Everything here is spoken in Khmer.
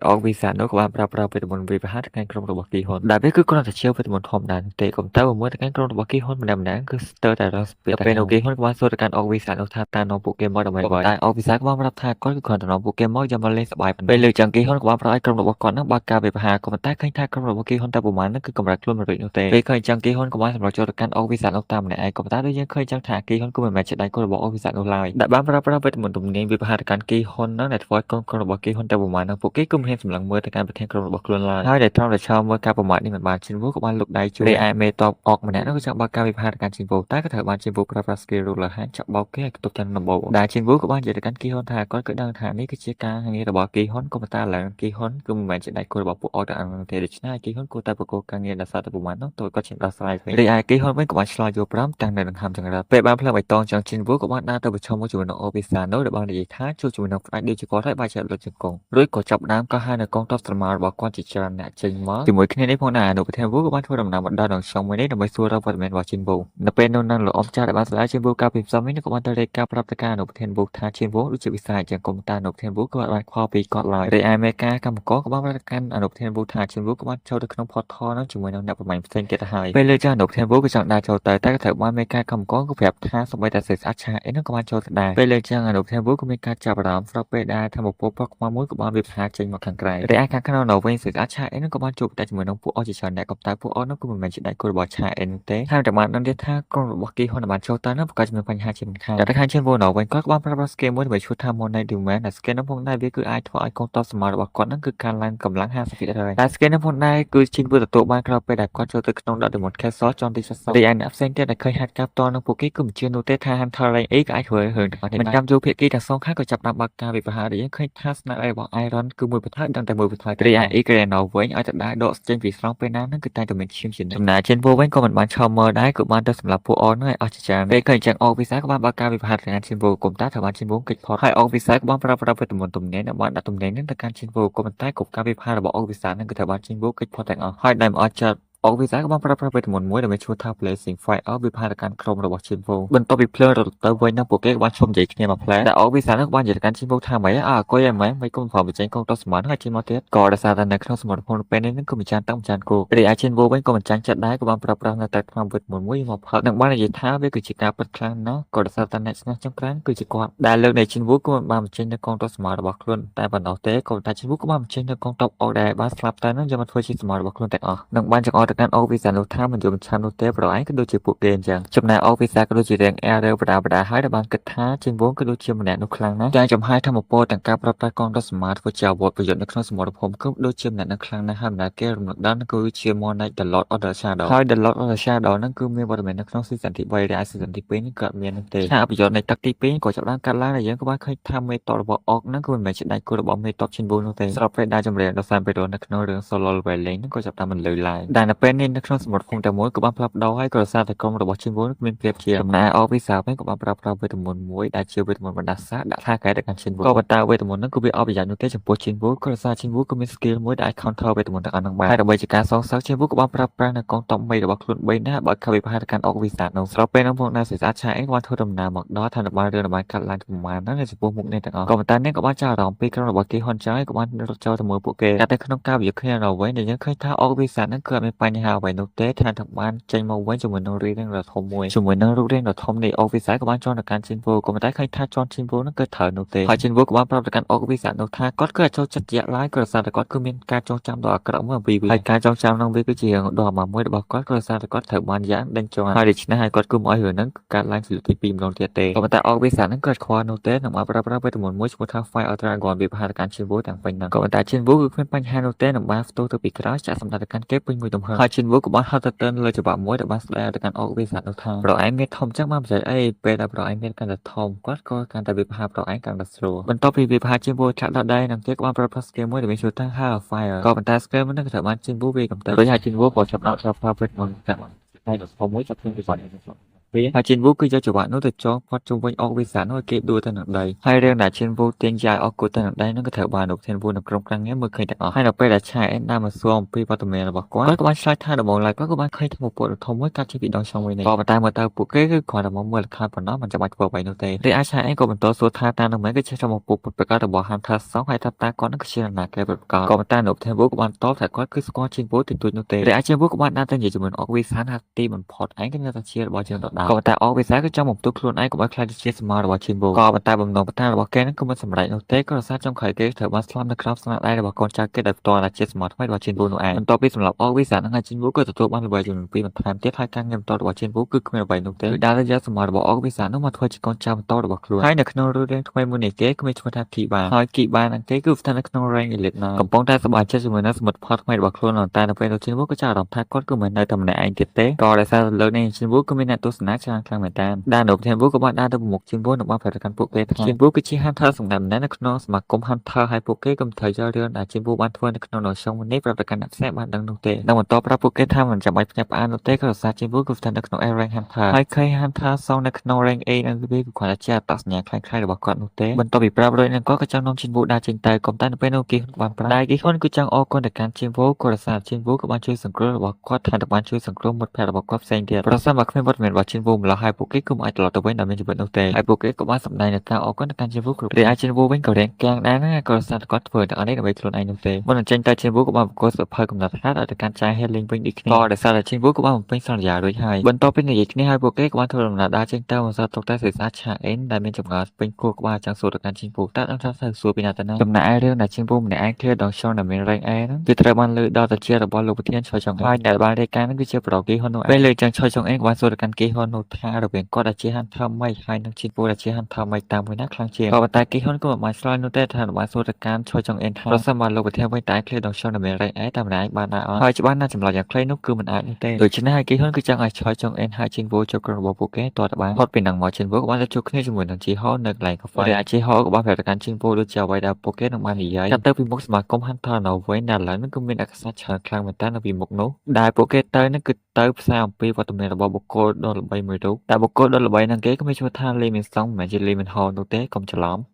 Orc Wizard នោះក៏បានប្រើប្រាស់វេទមន្តវាយប្រហារទៅកាន់ក្រុមរបស់គីហ៊ុនដែលវាគឺគ្រាន់តែជាវេទមន្តធម្មតានោះទេក៏តែមួយទៅកាន់ក្រុមរបស់គីហ៊ុនម្នាក់ៗគឺស្ទើរតែរងស្ពាកពេលនោះគីហ៊ុនក៏បានសួរទៅកាន់ Orc Wizard នោះថាតើនាំពួកគេមកដើម្បីអ្វីតែ Orc Wizard ក៏បានប្រាប់ថាគាត់គឺគ្រាន់តែនាំពួកគេមកយកមកលេងសប្បាយប៉ុណ្ណោះពេលលើចឹងគីហ៊ុនក៏បានប្រាប់ឲ្យក្រុមរបស់គាត់នឹងបើកការវាយប្រហារក៏ប៉ុន្តែឃើញថាក្រុមរបស់គីហ៊ុនតែប្រហែលនោះគឺកម្រិតខ្លួនមិនរួចនោះទេពេលឃើញចឹងគីហ៊ុនក៏បានសម្រុកចូលទៅកាន់ Orc Wizard នោះតាមម្នាក់ឯងក៏ប៉ុន្តែដូចយើងឃើញចឹងថាគីហ៊ុនគឺមិនមែនជាដៃគូរបស់ Orc Wizard នោះឡើយដែលបានប្រើប្រាស់វេទមន្តទំនាញវាយប្រហារទៅកាន់គីហ៊ុននោះដែលធ្វើឲ្យកូនក្រុមរបស់គីហ៊ុនតែប្រហែលនោះពួកគេគឺមិនហ៊ានសម្លឹងមើលទៅកាន់ប្រធានក្រុមរបស់ខ្លួនឡើយហើយដែលត្រង់តែឆោមើលការប្រមាថនេះមិនបានឈិនវូក៏បានលុកដៃជួយរីឯមេតបអកម្នាក់នោះក៏ចង់បើកការវិភាគទៅកាន់ឈិនវូតែក៏ត្រូវបានឈិនវូប្រើប្រាស់ skill ruler ហាចាប់បោកគេឲ្យខ្ទប់ទាំងដំបូងដែលឈិនវូក៏បាននិយាយទៅកាន់គីហ៊ុនថាគាត់គឺដឹងថានេះគឺជាការងាររបស់គីហ៊ុនក៏ប៉ុន្តែឥឡូវគីហ៊ុនគឺមិនមែនជាដៃគូរបស់ពួកអកទាំងអង្គទេដូច្នេះគីហ៊ុនគួរតែប្រគល់ការងារដល់សត្វតែប្រមាណនោះទៅគាត់ជាដោះស្រាយវិញរីឯគីហ៊ុនវិញក៏បានឆ្លើយយល់ព្រមទាំងនៅដង្ហើមចង្រិតពេលបានផ្លូវបៃតងចឹងឈិនវូក៏បានដើរទៅប្រឈមមុខជាមួយនឹងអូវីសានោះដែលបាននិយាយថាជួបជាមួយនឹងផ្ដាច់ដូចជាគាត់ហើយបែរជាលុតជង្គង់រួចក៏ចាប់ដើមកោះហៅនៅកងទ័ពស្រមោលរបស់គាត់ជាច្រើនអ្នកចេញមកជាមួយគ្នានេះផងដែរអនុប្រធានវូក៏បានធ្វើដំណើរមកដល់ដងខ្យងមួយនេះដើម្បីសួររកវត្តមានរបស់ឈិនវូនៅពេលនោះនឹងលោកអ៊ំចាស់ដែលបានស្ដាយឈិនវូកាលពីផ្សំនេះក៏បានទៅរាយការណ៍ប្រាប់ទៅការអនុប្រធានវូថាឈិនវូដូចជាវិស័យជាងកុំតាអនុប្រធានវូក៏បានខ្វល់ពីគាត់ឡើយរីឯមេការកម្មករក៏បានប្រកាន់អនុប្រធានវូថាឈិនវូក៏បានចូលទៅក្នុង portal នោះជាមួយនឹងអ្នកប្រមាញ់ផ្សេងទៀតទៅហើយពេលលើចាស់អនុប្រធានវូក៏ចង់ដើរចូលទៅតែក៏ត្រូវបានមេការកម្មករក៏ប្រាប់ថាសូម្បីតែស្រីស្អាតឆាអីនោះក៏បានចូលទៅដែរពេលលើចាស់អនុប្រធានវូក៏មានការចាប់អារម្មណ៍ស្របពេលដែលធម្មពលពណ៌ខ្មៅមួយក៏បានវាផ្សាចេញមកខាងក្រៅរីឯខាងក្នុងនៅវិញស្រីស្អាតឆាអីនោះក៏បានជួបតែជាមួយនឹងពួកអស់ជាច្រើនអ្នកក៏តែពួកអស់នោះក៏មិនមែនជាដៃគូរបស់ឆាអីនោះទេហើយតែបានដឹងទៀតថាក្រុមរបស់គីហ៊ុនបានចូលទៅនោះប្រកាសជាមានបញ្ហាជាមិនខានតែខាងឈិនវូនៅវិញគាត់ក៏បានប្រើប្រាស់ skill មួយដើម្បីឈ្មោះថា Money Demand ដែល skill នោះផងដែរវាគឺអាចធ្វើឲ្យកងទ័ពសមររបស់គាត់នឹងគឺកើនឡើងកម្លាំង50%តែ skill នោះផងដែរគឺឈិនវូទទួលបានក្រោយពេលដែលគាត់ចូលទៅក្នុង Dark Demon Castle ជាន់ទី70រីឯអ្នកផ្សេងទៀតដែលឃើញហេតុការណ៍ផ្ទាល់នឹងពួកគេគឺមិនជឿនោះទេថា Hunter Rank E ក៏អាចធ្វើរឿងទាំងអស់នេះមិនចាំយូរភាគីទាំងសងខាងក៏ចាប់ផ្ដើមបើកការវិភាគដែលយើងឃើញថាស្នាដៃរបស់ Iron គឺមួយបន្ថយដឹងតែមួយបន្ថយរីឯ E Grano វិញឲ្យតែដើរដកចេញពីស្រង់ពេលណាហ្នឹងគឺតែតែមានឈាមជានិច្ចចំណែកជិនវូវិញក៏មិនបានឈរមើលដែរគឺបានទៅសម្លាប់ពួកអនហ្នឹងឲ្យអស់ជាច្រើនពេលឃើញអញ្ចឹងអកវិសាក៏បានបើកការវិភាគទៅកាន់ជិនវូគុំតាត្រូវបានជិនវូគេចផុតហើយអកវិសាក៏បានប្រើប្រាស់វេទមន្តទំនាញដែលបានដាក់ទំនាញហ្នឹងទៅកាន់ជិនវូក៏ប៉ុន្តែគ្រប់ការវិភាគរបស់អកវិសាហ្នឹងគឺត្រូវបានជិនវូគេចផុតទាំងអស់ហើយដែលមិនអត់ចិត្តអកវិសាក៏បានប្រើប្រាស់វេទមន្តមួយដែលមានឈ្មោះថា Blazing Fire វិភាគទៅកាន់ក្រុមរបស់ជិនវូបន្ទាប់ពីភ្លើងរលត់ទៅវិញនោះពួកគេក៏បានឈប់និយាយគ្នាមួយផ្លែតែអកវិសានោះក៏បាននិយាយទៅកាន់ជិនវូថាម៉េចអើអគុយអីម៉េចមិនកុំព្រមបញ្ចេញកងទ័ពសមត្ថហើយចេញមកទៀតក៏ដោយសារតែនៅក្នុងសមត្ថភូមិពេលនេះនឹងគឺមិនចានទឹកមិនចានគោរីឯជិនវូវិញក៏មិនចាញ់ចិត្តដែរក៏បានប្រើប្រាស់នៅតែថ្នាំវេទមន្តមួយមកផឹកនិងបាននិយាយថាវាគឺជាការពិតខ្លាំងណាស់ក៏ដោយសារតែអ្នកឈ្នះចុងក្រោយគឺជាគាត់ដែលលើកនៃជិនវូក៏មិនបានបញ្ចេញនៅកងទ័ពសមត្ថរបស់ខ្លួនតែប៉ុណ្ណោះទេក៏តែជិនវូក៏បានបញ្ចេញនៅកងទ័ពអកដែលបានស្លាប់តែនឹងយកមកធ្វើជាសមត្ថរបស់ខ្លួនទាំងអស់និងបានចង្អុលទៅកាន់អកវិសានោះថាមិនយល់មិនឆាំនោះទេប្រឯងក៏ដូចជាពួកគេអញ្ចឹងចំណែកអកវិសាក៏ដូចជារៀង error បដាបដាហើយដែលបានគិតថាជិនវងក៏ដូចជាម្នាក់នោះខ្លាំងណាស់ទាំងចំហាយធម្មពលទាំងការប្រើប្រាស់កងទ័ពសមត្ថធ្វើជាអាវុធប្រយុទ្ធនៅក្នុងសមរភូមិគឺដូចជាម្នាក់នោះខ្លាំងណាស់ហើយម្នាក់គេរំលឹកដល់គឺជា Monarch The Lord of the Shadow ហើយ The Lord of the Shadow ហ្នឹងគឺមានវត្តមាននៅក្នុង season ទី3រីឯ season ទី2នេះក៏អត់មាននោះទេឆាកប្រយុទ្ធនៃទឹកទី2ក៏ចាប់ផ្ដើមកាត់ឡើងដែលយើងក៏បានឃើញថាមេតបរបស់អកហ្នឹងគឺមិនមែនជាដៃគូរបស់មេតបឈិនវូនោះទេស្របពេលដែលចម្រៀងដ៏សែនពិរោះនៅក្នុងរឿង Solo Leveling ហ្នឹងក៏ចាប់ផ្ដើមបន្លឺឡើងដែលនៅពេលនេះនៅក្នុងសមុទ្រភូមិតែមួយក៏បានផ្លាស់ប្ដូរហើយក៏ដោយសារតែក្រុមរបស់ឈិនវូមានប្រៀបជាចំណែកអកវិសាវិញក៏បានប្រើប្រាស់វេទមន្តមួយដែលជាវេទមន្តបណ្ដាសាដាក់ថាកែទៅកាន់ឈិនវូក៏ប៉ុន្តែវេទមន្តហ្នឹងគឺវាអត់ប្រយោជន៍នោះទេចំពោះឈិនវូក៏ដោយសារឈិនវូក៏មាន skill មួយដែលអាច counter វេទមន្តទាំងអស់ហ្នឹងបានហើយដើម្បីជាការសងសឹកឈិនវូក៏បានប្រើប្រាស់នៅកងទ័ពមេរបស់ខ្លួន3នាក់បើកវិភាគទៅកាន់អកវិសានោះស្របពេលហ្នឹងផងដែរស្អាតឆាអេក៏បានធ្វើដំណើរមកដល់ឋានបានរឿងបានកាត់ឡើងប្រមាណហ្នឹងនៅចំពោះមុខនេះទាំងអស់ក៏ប៉ុន្តែនេះក៏បានចាប់អារម្មណ៍ពីក្រុមរបស់គេហ៊ុនចៃក៏បានរត់ចូលទៅមើលពួកគេតែក្នុងការវិយគ្នានៅវិញដែលយើងឃើញថាអកវិសាហ្នឹងគឺអត់មានបញ្ហាអ្វីនោះទេថែមទាំងបានចេញមកវិញជាមួយនឹងរឿងដ៏ធំមួយជាមួយនឹងរូបរាងដ៏ធំនៃអកវិសាក៏បានជន់ទៅកាន់ឈិនវូក៏ប៉ុន្តែឃើញថាជន់ឈិនវូហ្នឹងគឺត្រូវនោះទេហើយឈិនវូក៏បានប្រាប់ទៅកាន់អកវិសានោះថាគាត់គឺអាចចូលចិត្តជាឡើយក៏ដោយសារតែគាត់គឺមានការចងចាំដ៏អាក្រក់មួយអំពីវាហើយការចងចាំហ្នឹងវាគឺជារឿងដ៏អាម៉ាស់មួយរបស់គាត់ក៏ដោយសារតែគាត់ត្រូវបានយ៉ាងដេញជាន់ហើយដូច្នេះហើយគាត់គឺមិនឲ្យរឿងហ្នឹងកើតឡើងជាលើកទី2ម្ដងទៀតទេក៏ប៉ុន្តែអកវិសាហ្នឹងក៏ខ្វល់នោះទេនឹងបានប្រើប្រាស់វេទមន្តមួយឈ្មោះថា Fire Dragon វាប្រហារទៅកាន់ឈិនវូទាំងពេញហ្នឹងក៏ប៉ុន្តែឈិនវូគឺគ្មានបញ្ហានោះទេនឹងបានស្ទុះទៅពីក្រោយចាក់សម្ដេចទៅកាន់គេពេញមួយទំហឹងហើយឈិនវូក៏បានហត់ទៅទិនលើច្បាប់មួយដែលបានស្ដីទៅកាន់អកវិសានោះថាប្រឯងមានធំចឹងបានប្រយោជន៍អីពេលដែលប្រឯងមានកាន់តែធំគាត់ក៏កាន់តែវិភាប្រឯងកាន់តែស្រួលបន្ទាប់ពីវិភាជាវូចាក់ដល់ដៃនឹងគេក៏បានប្រើប្រាស់ skill មួយដែលមានឈ្មោះថា Hellfire ក៏ប៉ុន្តែ skill មួយនេះក៏ត្រូវបានឈិនវូវាកំទេចរួចហើយឈិនវូក៏ចាប់ផ្ដើមប្រើប្រាស់វេទមន្តតែតែដ៏ធំមួយចាប់ពីគាត់នេះ។ វាហើយជីនវូគឺយកច្រវាក់នោះទៅចងផាត់ជុំវិញអកវិសានោះឲ្យគេដួលទៅនឹងដីហើយរឿងដែលជីនវូទាញយ៉ាយអកគូទៅនឹងដីនោះក៏ត្រូវបានលោកធានវូនិងក្រុមការងារមើលឃើញទាំងអស់ហើយនៅពេលដែលឆាអេនដើរមកសួរអំពីវត្តមានរបស់គាត់គាត់ក៏បានឆ្លើយថាដំបូងឡើយគាត់ក៏បានឃើញថ្មពួកដ៏ធំមួយកាត់ចេញពីដងឆុងមួយនេះក៏ប៉ុន្តែមើលទៅពួកគេគឺគ្រាន់តែមកមើលល្ខោនប៉ុណ្ណោះមិនចាំបាច់ធ្វើអ្វីនោះទេរីឯឆាអេនក៏បន្តសួរថាតើនឹងមែនគឺជាថ្មពួកពិតប្រាកដរបស់ Hunter Song ហើយថាតើគាត់នឹងគឺជានរណាគេពិតប្រាកដក៏ប៉ុន្តែលោកធានវូក៏បានតបថាគាត់គឺស្គាល់ជីនវូតិចតួចនោះទេរីឯជីនវូក៏បានដើរទៅនិយាយជាមួយនឹងអកវិសាថាទីបំផុតឯងក៏នៅតែជារបស់យើងដដែលក៏ប៉ុន្តែអកវិសាគឺចង់បំទុះខ្លួនឯងកុំឲ្យខ្លាចទៅជាសមររបស់ជីនវូក៏ប៉ុន្តែបំណងប្រាថ្នារបស់គេនឹងគឺមិនសម្រេចនោះទេក៏ដោយសារចុងក្រោយគេត្រូវបានស្លាប់នៅក្រោមស្នាដៃរបស់កូនចៅគេដោយផ្ទាល់ដែលជាសមរថ្មីរបស់ជីនវូនោះឯងបន្ទាប់ពីសម្លាប់អកវិសានឹងហើយជីនវូក៏ទទួលបានល្បីចំនួន2បន្ថែមទៀតហើយការងារបន្តរបស់ជីនវូគឺគ្មានអ្វីនោះទេគឺដើរទៅយកសមររបស់អកវិសានោះមកធ្វើជាកូនចៅបន្តរបស់ខ្លួនហើយនៅក្នុងរឿងថ្មីមួយនេះគេគឺមានឈ្មោះថាគីបាហើយគីបានឹងគេគឺស្ថិតនៅក្នុង rank Elite ណាកំពុងតែសប្បាយចិត្តជាមួយនឹងសមិទ្ធផលថ្មីរបស់ខ្លួនតែនៅពេលនោះជីនវូក៏ចាប់អារម្មណ៍ថាគាត់គឺមិននៅតែម្នាក់ឯងទៀតទេក៏ដោយសារលើកនេះជីនវូគឺមានអ្នកទស្សនាច្រើនខ្លាំងមែនតើដែលនៅធានវូក៏បានដើរទៅប្រមុខជីនវូនិងបានប្រាប់ទៅកាន់ពួកគេថាជីនវូគឺជា Hunter សម្រាប់ម្នាក់នៅក្នុងសមាគម Hunter ហើយពួកគេក៏មិនត្រូវយករឿងដែលជីនវូបានធ្វើនៅក្នុងដងសុងនេះប្រាប់ទៅកាន់អ្នកផ្សេងបានដឹងនោះទេនិងបន្តប្រាប់ពួកគេថាមិនចាំបាច់ភ្ញាក់ផ្អើលនោះទេក៏ដោយសារជីនវូគឺស្ថិតនៅក្នុង A rank Hunter ហើយឃើញ Hunter សងនៅក្នុង rank A និង B គឺគ្រាន់តែជាអត្តសញ្ញាខ្លាំងៗរបស់គាត់នោះទេបន្ទាប់ពីប្រាប់រួចនឹងគាត់ក៏ចង់នាំជីនវូដើរចេញទៅក៏តែនៅពេលនោះគីហ៊ុនក៏បានប្រាប់តែគីហ៊ុនគឺចង់អរគុណទៅកាន់ជីនវូក៏ដោយសារជីនវូក៏បានជួយសង្គ្រោះរបស់គាត់ថែមទាំងបានជួយសង្គ្រោះមិត្តភក្តិរបស់គាត់ផ្សេងទៀតប្រសិនបើគ្មានវត្តមានរបស់ជីនវូម្ល៉េះហើយពួកគេគឺមិនអាចត្រឡប់ទៅវិញដោយមានជីវិតនោះទេហើយពួកគេក៏បានសម្ដែងនូវការអរគុណទៅកាន់ជីនវូគ្រប់រីឯជីនវូវិញក៏រៀងកាំងដែរណាក៏ដោយសារតែគាត់ធ្វើទាំងអស់នេះដើម្បីខ្លួនឯងនោះទេមុននឹងចេញទៅជីនវូក៏បានប្រគល់សៀវភៅកំណត់ហេតុឲ្យទៅកាន់ចែហេលីងវិញដូចគ្នាក៏ដោយសារតែជីនវូក៏បានបំពេញសន្យារួចហើយបន្ទាប់ពីនិយាយគ្នាហើយពួកគេក៏បានធ្វើដំណើរដើរចេញទៅមកសល់ទុកតែសេសាឆាអេនដែលមានចម្ងល់ពេញខួរក្បាលចង់សួរទៅកាន់ជីនវូតើដឹងថាត្រូវសួរពីណាទៅណាចំណែកឯរឿងដែលជីនវូម្នាក់ឯងឃ្លាដងឆុងដែលមាន rank A ហ្នឹងគឺត្រូវបានលើដល់ទៅជារបស់លោកប្រធានឆយចុងហើយដែលបានរាយការណ៍ហ្នឹងគឺជាប្រុសគីហ៊ុននោះពេលលើចឹងឆយចុងអេនក៏បានសួរទៅកាន់គីហ៊ុននោះថារវាងគាត់ដែលជា Hunter ម៉េចហើយនិងជីនវូដែលជា Hunter ម៉េចតាមមួយណាខ្លាំងជាងក៏ប៉ុន្តែគីហ៊ុនក៏មិនបានឆ្លើយនោះទេថាបានសួរទៅកាន់ឆយចុងអេនថាប្រសិនបើលោកប្រធានវិញតែឃ្លាដងឆុងដែលមាន rank A តាមម្នាក់ឯងបានដែរអត់ហើយច្បាស់ណាស់ចម្លើយយ៉ាងខ្លីនោះគឺមិនអាចនោះទេដូច្នេះហើយគីហ៊ុនគឺចង់ឲ្យឆយចុងអេនហើយជីនវូចូលក្រុមរបស់ពួកគេតើតបានផុតពីនឹងមកជីនវូក៏បានទៅជួបគ្នាជាមួយនឹងជីហោនៅកន្លែងកាហ្វេរីឯជីហោក៏បានប្រាប់ទៅកាន់ជីនវូដូចជាអ្វីដែលពួកគេនឹងបាននិយាយចាប់ទៅពីមុខសមាគម Hunter នៅវិញដែលឥឡូវនេះគឺមានឯកសារច្រើនខ្លាំងមែនតើនៅពីមុខនោះដែលពួកគេទៅនឹងគឺទៅផ្សាយអំពីវត្តមានរបស់បុគ្គលដ៏ល្បីមួយរូបតែបុគ្គលដ៏ល្បីហ្នឹងគេក៏មានឈ្មោះថាលីមីនសុងមិនមែនជាលីមីនហោនោះទេកុំច្រឡំ។